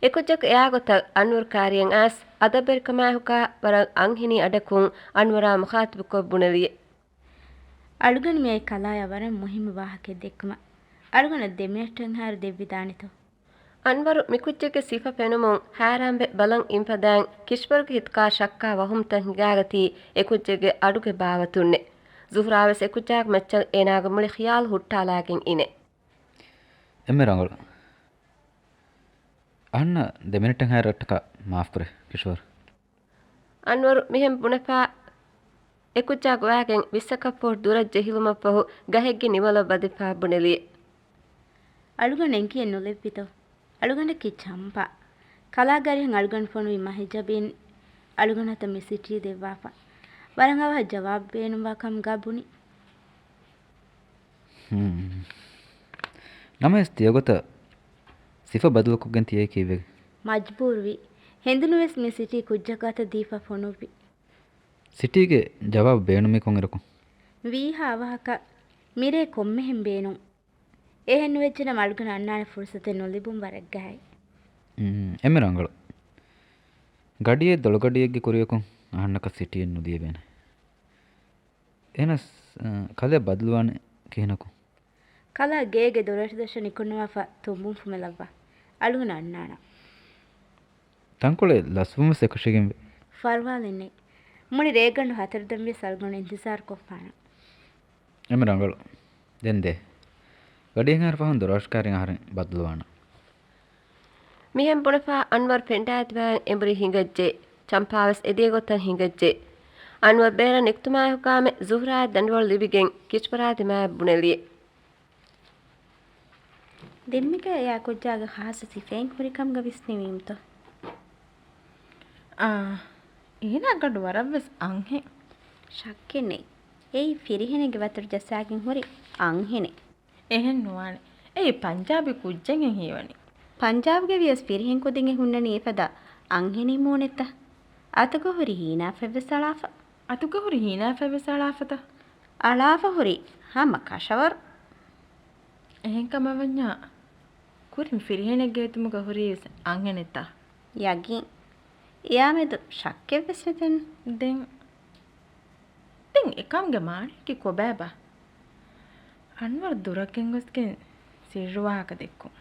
އެކުއްޖަކު އެއާގޮތަށް އަންވަރު ކާރިއަށް އައިސް އަދަބުވެރިކަމާއެކުގާ ވަރަށް އަންހެނި އަޑަކުން އަންވަރާ މުޚާތަބުކޮށް ބުނެލިއެ. އަޅުގަނޑު މިއައީ ކަލާޔާ ވަރަށް މުހިއްމު ވާހަކައެއް ދެއްކުމަށް. އަޅުގަނޑަށް ދެ މިނެޓެއްހާއިރު ދެއްވިދާނެތޯ؟ އަންވަރު މިކުއްޖެއްގެ ސިފަ ފެނުމުން ހައިރާންވެ ބަލަން އިންފަދައިން ކިޝްފަރުގެ ހިތުގާ ޝައްކާ ވަހުމްތައް ހިނގާގަތީ އެކުއްޖެއްގެ އަޑުގެ ބާވަތުންނެ. ޒުހްރާވެސް އެކުއްޖާގެ މައްޗަށް އޭނާގެ މުޅި ޚިޔާލު ހުއްޓާލާގެން އިނެ. އެންމެ ރަނގަޅު. އަހަންނަށް ދެ މިނެޓެއްހާއިރަށްޓަކާ މާފްކުރޭ، ކިޝްވަރު. އަންވަރު މިހެން ބުނެފާ، އެކުއްޖާ ގޮވާގެން ވިއްސަކަށްފަހު ދުރަށް ޖެހިލުމަށްފަހު ގަހެއްގެ ނިވަލަށް ވަދެފާ ބުނެލިއެ. އަޅުގަނޑު އެނގިއެއް ނުލެއްވިތޯ؟ އަޅުގަނޑަކީ ޗަމްޕާ. ކަލާގެ އަރިހަށް އަޅުގަނޑު ފޮނުވި މަހިޖަބީން އަޅުގަނޑަށް މި ސިޓީ ދެއްވާފަ. ވަރަށް އަވަހަށް ޖަވާބު ބޭނުންވާ ކަމުގާ ބުނި. ހުން. ނަމަވެސް ތިޔަގޮތަށް ސިފަ ބަދަލުކޮށްގެން ތިޔައީ ކީއްވެގެން؟ މަޖްބޫރުވި. ހެނދުނުވެސް މި ސިޓީ ކުއްޖަކު އަތަށް ދީފަ ފޮނުއްވި. ސިޓީގެ ޖަވާބު ބޭނުމީ ކޮންއިރަކުން؟ ވީހާ އަވަހަކަށް މިރޭ ކޮންމެހެން ބޭނުން. އެހެން ނުވެއްޖެނަމަ އަޅުގަނޑަށް އަންނާނެ ފުރުސަތެއް ނުލިބުން ވަރަށް ގަހައި. އުން، އެންމެ ރަނގަޅު. ގަޑިއެއް ދޮޅުގަޑިއެއްގެ ކުރިއަކުން އަހަންނަކަށް ސިޓީއެއް ނުލިޔެވޭނެ. އެހެނަސް، އަ، ކަލޭ ބަދަލުވާނެ ކިހިނަކު؟ ކަލާ ގޭގެ ދޮރަށްދަށަށް ނިކުންނަވާފަ ތުނބުން ފުމެލައްވާ. އަޅުގަނޑު އަންނާނަން. ތަންކޮޅެއް ލަސްވުމަސް އެކަށީގެންވޭ. ފަރުވާލެއް ނެތް. މުޅި ރޭގަނޑު ހަތަރު ދަންވިޔަސް އަޅުގަނޑު އިންތިޒާރު ކޮށްފާނަން. އެމެ ރަނގަޅު. ދެން ދޭ. ގަޑިއެއްހާރު ފަހުން ދޮރުއަށްކާރިން އަހަރެން ބަދަލުވާނަން. މިހެން ބުނެފަ އަންވަރު ފެންޑާދިމާއަށް އެނބުރި ހިނގައްޖެ. ޗަމްޕާވެސް އެދިޔަގޮތަށް ހިނގައްޖެ. އަންވަރު ބޭރަށް ނިކުތުމާއެކުގާމެ ޒުހްރާއަށް ދަނޑުވަޅު ލިބިގެން ކިޝްވަރާ ދިމާއަށް ބުނެލިއެ. ދެންމެގަ އެއާ ކުއްޖާގެ ޚާއްޞަ ސިފައެއް ހުރިކަމުގަ ވިސްނެވީމްތޯ؟ އާ، އޭނާ ގަޑު ވަރަށްވެސް އަންހެން. ޝައްކެއް ނެތް. އެއީ ފިރިހެނެއްގެ ވަތުރު ޖައްސާގެން ހުރި އަންހެނެއް. އެހެން ނުވާނެ. އެއީ ޕަންޖާބީ ކުއްޖެއްހެން ހީވަނީ. ޕަންޖާބްގެ ވިޔަސް ފިރިހެން ކުދިންގެ ހުންނަނީ އެފަދަ އަންހެނިމޫނެއްތަ؟ އަތުގަ ހުރި ހީނާފަތްވެސް އަޅާފަ. އަތުގަ ހުރި ހީނާފަތްވެސް އަޅާފަތަ؟ އަޅާފަ ހުރި ހަމަ ކަށަވަރު. އެހެން ކަމަށް ވަންޏާ ކުރިން ފިރިހެނެއްގެ އެތުމުގަ ހުރީވެސް އަންހެނެއްތަ؟ ޔަގީން. އެއާމެދު ޝައްކެއްވެސް ނެތެން. ދެން، ދެން އެކަމުގެ މާނައަކީ ކޮބާބާ؟ އަންވަރު ދުރަށް ގެންގޮސްގެން ސިއްރު ވާހަކަ ދެއްކުން.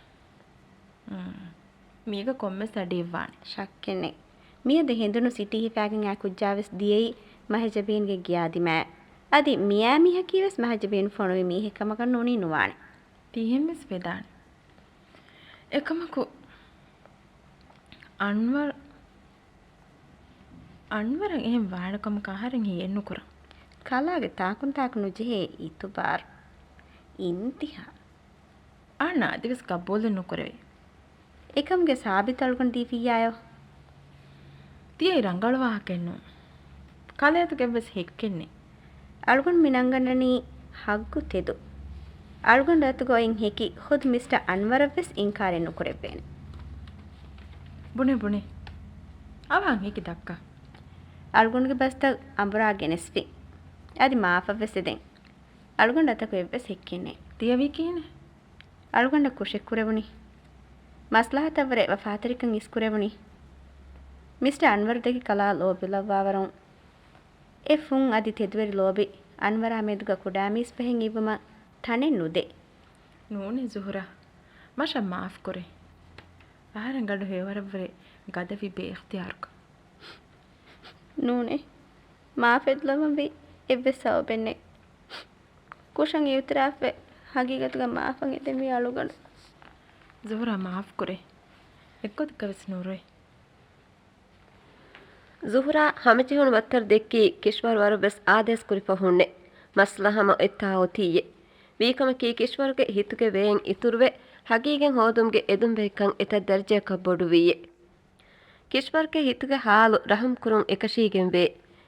މީގަ ކޮންމެސް އަޑިއެއްވާނެ. ޝައްކެއް ނެތް. މިއަދު ހެނދުނު ސިޓީ ހިފާގެން އާ ކުއްޖާވެސް ދިޔައީ މަހެޖަބީންގެ ގިޔާ ދިމާއަށް. އަދި މިއާ މީހަކީވެސް މަހެޖަބީން ފޮނުވި މީހެއް ކަމަކަށް ނޫނީ ނުވާނެ. ތީހެންވެސް ވެދާނެ. އެކަމަކު އަންވަރު، އަންވަރަށް އެހެން ވާނެ ކަމަކަށް އަހަރެން ހިޔެއްނުކުރަން. ކަލާގެ ތާކުންތާކު ނުޖެހޭ އިތުބާރު. އިންތިހާ. އަންނަ އަދިވެސް ގަބޫލެއް ނުކުރެވޭ. އެކަމުގެ ސާބިތު އަޅުގަނޑު ދީފިއްޔާޔޯ؟ ތިޔައީ ރަނގަޅު ވާހަކައެއްނޫން. ކަލޭތުގެ އެއްވެސް ހެއްކެއްނެތް. އަޅުގަނޑު މި ނަންގަންނަނީ ހައްގު ތެދު. އަޅުގަނޑު އަތުގަ އޮތް ހެކި ޚުދު މިސްޓަ އަންވަރަށްވެސް އިންކާރެއް ނުކުރެއްވޭނެ. ބުނެ، ބުނެ. އަވަހަށް ހެކި ދައްކާ. އަޅުގަނޑުގެ ބަސްތައް އަނބުރާ ގެނެސްފި. އަދި މާފަށްވެސް އެދެން. އަޅުގަނޑު އަތަކު އެއްވެސް ހެއްކެއްނެތް. ތިޔަވީ ކިހިނެއް؟ އަޅުގަނޑަށް ކުށެއް ކުރެވުނީ. މަސްލަހަތަށްވުރެ ވަފާތެރިކަން އިސްކުރެވުނީ. މިސްޓަ އަންވަރު ދެކެ ކަލާ ލޯބިލައްވާވަރުން. އެ ފުން އަދި ތެދުވެރި ލޯބި އަންވަރާ މެދުގަ ކުޑަމީސް ފަހެއް އިއްވުމަށް ތަނެއް ނުދޭ. ނޫނޭ ޒުހުރާ. މަށަށް މާފުކުރޭ. އަހަރެން ގަޑު ހެޔޮވަރަށްވުރެ ގަދަވީ ބޭއިޚްތިޔާރުކަން. ނޫނޭ. މާފެއްލަވަންވީ އެއްވެސް ސަބަބެއްނެތް. ކުށަށް އިއުތިރާފްވެ، ހަގީގަތުގަ މާފަށް އެދެންވީ އަޅުގަނޑު. ޒުހުރާ މާފުކުރޭ. އެއްގޮތަކަށްވެސް ނުރޮއެ. ޒުހުރާ ހަމަޖެހުނު ވައްތަރު ދެއްކީ ކިޝްވަރު ވަރަށްވެސް އާދޭސް ކުރިފަ ހުންނެ. މަސްލަ ހަމަ އޮތްތާ އޮތީއެ. ވީކަމަކީ ކިޝްވަރުގެ ހިތުގެ ވޭން އިތުރުވެ، ހަގީގަތް ހޯދުމުގެ އެދުންވެރިކަން އެތައް ދަރަޖައަކަށް ބޮޑުވީއެ. ކިޝްވަރުގެ ހިތުގެ ހާލު ރަހުމް ކުރުން އެކަށީގެންވޭ.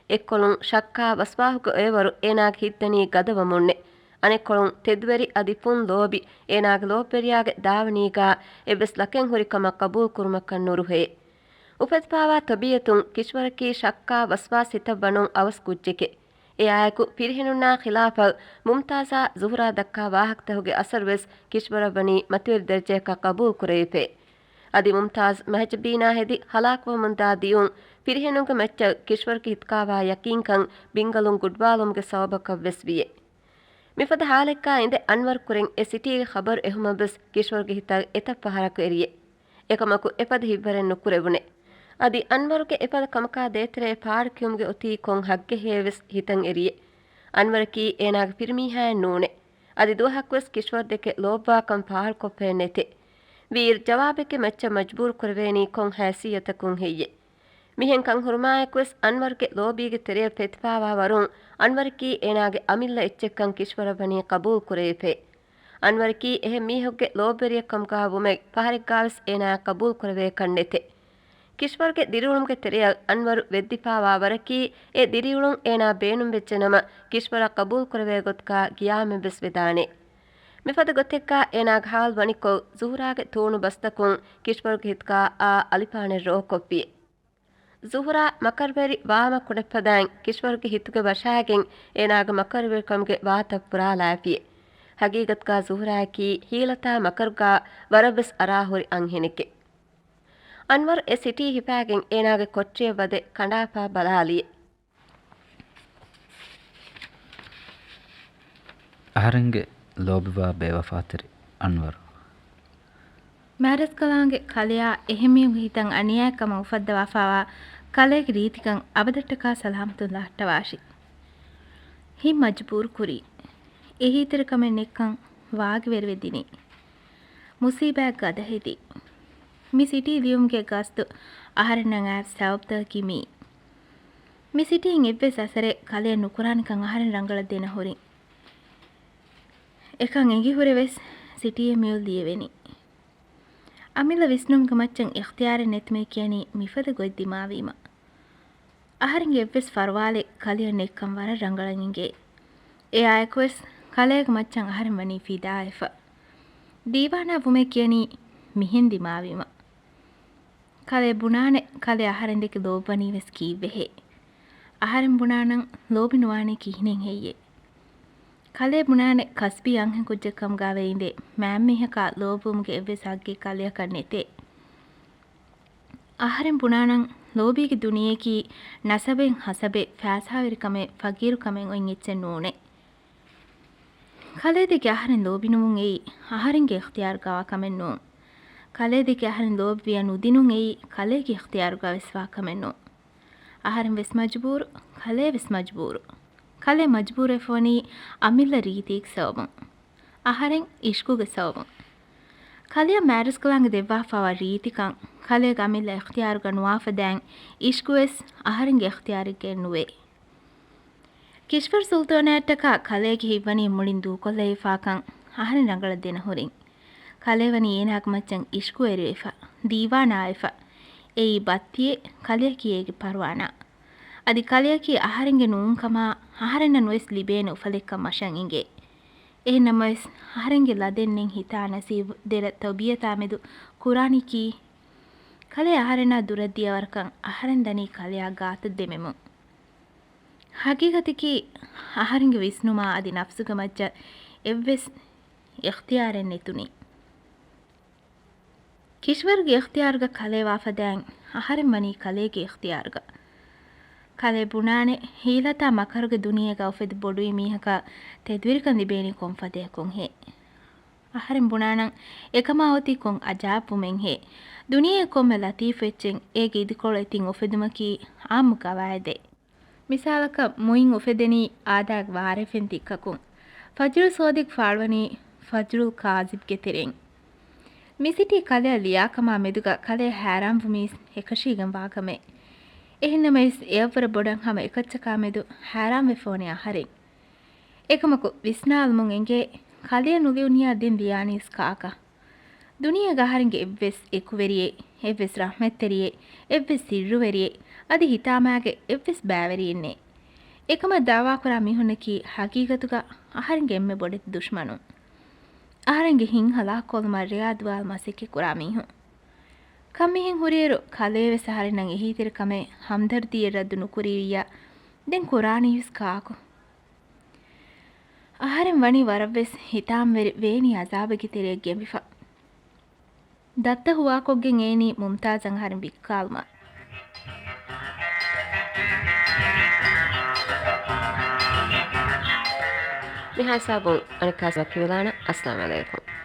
އެއްކޮޅުން ޝައްކާ ވަސްވާހުގެ އޮއެވަރު އޭނާގެ ހިތްދަނީ ގަދަވަމުންނެ. އަނެއްކޮޅުން ތެދުވެރި އަދި ފުން ލޯބި އޭނާގެ ލޯބިވެރިޔާގެ ދާވަނީގާ އެއްވެސް ލަކެއް ހުރި ކަމަށް ޤަބޫލު ކުރުމަކަށް ނުރުހޭ. އުފެދިފާވާ ތަބީއަތުން ކިޝްވަރަކީ ޝައްކާ ވަސްވާސް ހިތަށް ވަނުން އަވަސް ކުއްޖެކެ. އެއާއެކު ފިރިހެނުންނާ ޚިލާފަށް މުމްތާޒާ ޒުހުރާ ދައްކާ ވާހަކަތަކުގެ އަސަރުވެސް ކިޝްވަރަށް ވަނީ މަތިވެރި ދަރަޖައަކަށް ޤަބޫލު ކުރެވިފައި. އަދި މުމްތާޒް މަހެޖަބީނާ ހެދި ހަލާކުވަމުންދާ ދިޔުން ފިރިހެނުންގެ މައްޗަށް ކިޝްވަރުގެ ހިތުގާވާ ޔަޤީންކަން ބިންގަލުން ގުޑުވާލުމުގެ ސަބަބަކަށްވެސް ވިއެ. މިފަދަ ހާލެއްގާ އިނދެ އަންވަރު ކުރެން އެ ސިޓީގެ ޚަބަރު އެހުމަށްވެސް ކިޝްވަރުގެ ހިތަށް އެތައް ފަހަރަކު އެރިއެ. އެކަމަކު އެފަދަ ހިތްވަރެއް ނުކުރެވުނެ. އަދި އަންވަރުގެ އެފަދަ ކަމަކާ ދޭތެރޭ ފާޑުކިޔުމުގެ އޮތީ ކޮން ހައްގެއްހޭވެސް ހިތަށް އެރިއެ. އަންވަރަކީ އޭނާގެ ފިރިމީހާއެއް ނޫނެ. އަދި ދުވަހަކުވެސް ކިޝްވަރު ދެކެ ލޯބިވާކަން ފާހަގަކޮށްފައެއް ނެތެ. ވީއިރު ޖަވާބެއްގެ މައްޗަށް މަޖްބޫރު ކުރެވޭނީ ކޮން ހައިސިއްޔަތަކުން ހެއްޔެ؟ މިހެން ކަން ހުރުމާއެކުވެސް އަންވަރުގެ ލޯބީގެ ތެރެއަށް ފެތިފާވާ ވަރުން އަންވަރަކީ އޭނާގެ އަމިއްލަ އެއްޗެއްކަން ކިޝްވަރަށް ވަނީ ޤަބޫލު ކުރެވިފައެ. އަންވަރަކީ އެހެން މީހެއްގެ ލޯބިވެރިއެއްކަމުގާ ވުމެއް ފަހަރެއްގާވެސް އޭނާއަށް ޤަބޫލު ކުރެވޭކަށް ނެތެ. ކިޝްވަރުގެ ދިރިއުޅުމުގެ ތެރެއަށް އަންވަރު ވެއްދިފާވާ ވަރަކީ އެ ދިރިއުޅުން އޭނާ ބޭނުންވެއްޖެނަމަ ކިޝްވަރަށް ޤަބޫލު ކުރެވޭ ގޮތަކާ ގިޔާމެއްވެސް ވެދާނެ. މިފަދަ ގޮތެއްގާ އޭނާގެ ހާލު ވަނިކޮށް ޒުހުރާގެ ތޫނު ބަސްތަކުން ކިޝްވަރުގެ ހިތުގާ އާ އަލިފާނެއް ރޯކޮށްފިއެ. ޒުހުރާ މަކަރުވެރި ވާމަ ކުޑައްފަދައިން ކިޝްވަރުގެ ހިތުގެ ވަށާގެން އޭނާގެ މަކަރުވެރިކަމުގެ ވާތައް ފުރާލާފިއެ. ހަގީގަތުގާ ޒުހުރާއަކީ ހީލަތާ މަކަރުގާ ވަރަށްވެސް އަރާހުރި އަންހެނެކެ. އަންވަރު އެ ސިޓީ ހިފާގެން އޭނާގެ ކޮޓަރިއަށް ވަދެ ކަނޑާފާ ބަލާލިއެ. އަހަރެންގެ ލޯބިވާ ބޭވަފާތެރި އަންވަރު. މާރަސްކަލާނގެ ކަލެއާ އެހެންމީހުންގެ ހިތަށް އަނިޔާއެއް ކަމަށް އުފައްދަވާފާވާ ކަލޭގެ ރީތިކަން އަބަދަށްޓަކާ ސަލާމަތުން ލަހައްޓަވާށި. ހިތް މަޖުބޫރު ކުރީ. އެހީތެރިކަމެއް ނެތްކަން ވާގިވެރިވެ ދިނީ. މުސީބާތް ގަދަ ހެދި. މި ސިޓީ ލިޔުމުގެ ގަސްދު އަހަރެންނަށް އައި ސަބަބުތަކަކީ މިއީ. މި ސިޓީއިން އެއްވެސް އަސަރެއް ކަލެއަށް ނުކުރާނެކަން އަހަރެން ރަނގަޅަށް ދެނަހުރިން. އެކަން އެނގިހުރެވެސް ސިޓީއެއް މިއޮތް ލިޔެވެނީ. އަމިއްލަ ވިސްނުމުގެ މައްޗަށް އިޚްތިޔާރެއް ނެތުމޭ ކިޔަނީ މިފަދަ ގޮތް ދިމާވީމަ. އަހަރެންގެ އެއްވެސް ފަރުވާލެއް ކަލެއަށް ނެތްކަން ވަރަށް ރަނގަޅަށް އިނގޭ. އެއާއެކުވެސް ކަލޭގެ މައްޗަށް އަހަރެން ވަނީ ފިދާވެފަ. ދީވާނާ ވުމޭ ކިޔަނީ މިހެން ދިމާވީމަ. ކަލޭ ބުނާނެ، ކަލޭ އަހަރެން ދެކެ ލޯބިވަނީވެސް ކީއްވެހޭ؟ އަހަރެން ބުނާނަން ލޯބި ނުވާނީ ކިހިނެއް ހެއްޔޭ؟ ކަލޭ ބުނާނެ ކަސްބީ އަންހެންކުއްޖެއް ކަމުގަ ވެއިނދެ މާތް މީހަކާ ލޯބިވުމުގެ އެއްވެސް ހައްގެއް ކަލެއަކަށް ނެތޭ. އަހަރެން ބުނާނަން ލޯބީގެ ދުނިޔެއަކީ ނަސަބެއް، ހަސަބެއް، ފައިސާވެރިކަމެއް، ފަގީރުކަމެއް އޮތް އެއްޗެއް ނޫނޭ. ކަލޭ ދެކެ އަހަރެން ލޯބިނުވުން އެއީ އަހަރެންގެ އިޚްތިޔާރުގަވާ ކަމެއް ނޫން. ކަލޭ ދެކެ އަހަރެން ލޯބިވިޔަ ނުދިނުން އެއީ ކަލޭގެ އިޚްތިޔާރުގަވެސް ވާ ކަމެއް ނޫން. އަހަރެން ވެސް މަޖުބޫރު، ކަލޭ ވެސް މަޖުބޫރު. ކަލޭ މަޖުބޫރުވެފަވަނީ އަމިއްލަ ރީތީގެ ސަބަބުން. އަހަރެން އިޝްޤުގެ ސަބަބުން. ކަލެއަށް މާރަސްކަލާނގެ ދެއްވާފާވާ ރީތިކަން ކަލޭގެ އަމިއްލަ އިޚްތިޔާރުގަ ނުވާފަދައިން އިޝްޤުވެސް އަހަރެންގެ އިޚްތިޔާރެއްގައެއް ނުވޭ. ކިޝްވަރު ސުލްޠާނާއަށްޓަކާ ކަލޭގެ ހިތްވަނީ މުޅިން ދޫކޮށްލައިފާކަން އަހަރެން ރަނގަޅަށް ދެނަހުރިން. ކަލޭ ވަނީ އޭނާގެ މައްޗަށް އިޝްޤުވެރިވެފަ، ދީވާނާވެފަ. އެއީ ބައްތިއެއް، ކަލެއަކީ އޭގެ ޕަރުވާނާ. އަދި ކަލެއަކީ އަހަރެންގެ ނޫންކަމާ، އަހަރެންނަށް ނުވެސް ލިބޭނެ އުފަލެއްކަން މަށަށް އިނގޭ. އެހެންނަމަވެސް، އަހަރެންގެ ލަދެއް ނެތް ހިތާ ނަސީބު ދެރަ ތަބީއަތާ މެދު ކުރާނީ ކީއް؟ ކަލޭ އަހަރެންނާ ދުރަށް ދިޔަ ވަރަކަށް އަހަރެން ދަނީ ކަލެއާ ގާތަށް ދެމެމުން. ހަގީގަތަކީ އަހަރެންގެ ވިސްނުމާ އަދި ނަފްސުގެ މައްޗަށް އެއްވެސް އިޚްތިޔާރެއް ނެތުނީ. ކިޝްވަރުގެ އިޚްތިޔާރުގަ ކަލޭ ވާފަދައިން އަހަރެން ވަނީ ކަލޭގެ އިޚްތިޔާރުގަ. ކަލޭ ބުނާނެ ހީލަތާ މަކަރުގެ ދުނިޔޭގަ އުފެދި ބޮޑުވި މީހަކަށް ތެދުވެރިކަން ލިބޭނީ ކޮންފަދަޔަކުންހޭ؟ އަހަރެން ބުނާނަން އެކަމާ އޮތީ ކޮން އަޖާއިބުވުމެއްހޭ؟ ދުނިޔެއަށް ކޮންމެ ލަތީފު އެއްޗެއް އޭގެ އިދިކޮޅު އެތިން އުފެދުމަކީ އާއްމު ގަވާއިދެއް. މިސާލަކަށް، މުއިން އުފެދެނީ އާދައިގެ ވާރޭފިން ތިއްކަކުން. ފަޒްލު ސޯދިގް ފާޅުވަނީ ފަޒްލު ކާޒިބްގެ ތެރެއިން. މި ސިޓީ ކަލެއަށް ލިޔާކަމާ މެދުގަ ކަލޭ ހައިރާންވުމީސް އެކަށީގެން ވާ ކަމެއް. އެހެންނަމަވެސް، އެއަށްވުރެ ބޮޑަށް ހަމަ އެކައްޗަކާ މެދު ހައިރާންވެފަ ވަނީ އަހަރެން. އެކަމަކު، ވިސްނާލުމުން އެނގޭ، ކަލެއަށް ނުލިޔުންޏާ ދެން ލިޔާނީސް ކާކަށް؟ ދުނިޔޭގަ އަހަރެންގެ އެއްވެސް އެކުވެރިއެއް، އެއްވެސް ރަޙްމަތްތެރިއެއް، އެއްވެސް ސިއްރުވެރިއެއް، އަދި ހިތާމައިގެ އެއްވެސް ބައިވެރިއެއް ނެތް. އެކަމަށް ދައުވާކުރާ މީހުންނަކީ ހަގީގަތުގަ އަހަރެންގެ އެންމެ ބޮޑެތި ދުޝްމަނުން. އަހަރެންގެ ހިތް ހަލާކުކޮށްލުމަށް ރެޔާ ދުވާލު މަސައްކަތްކުރާ މީހުން. ކަންމިހެން ހުރިއިރު ކަލޭވެސް އަހަރެންނަށް އެހީތެރިކަމެއް ހަމްދަރްދީއެއް ރައްދު ނުކުރީވިއްޔާ، ދެން ކުރާނީވެސް ކާކު؟ އަހަރެން ވަނީ ވަރަށްވެސް ހިތާމަވެރި ވޭނީ އަޒާބެއްގެ ތެރެއަށް ގެނބިފަ. ދައްތަ ހުވާކޮށްގެން އޭނީ މުމްތާޒަށް އަހަރެން ވިއްކާލުމަށް. މިހާ ހިސާބުން އަނެއްކާސް ވަކިވެލާނަން. އައްސަލާމް އަލައިކުމް.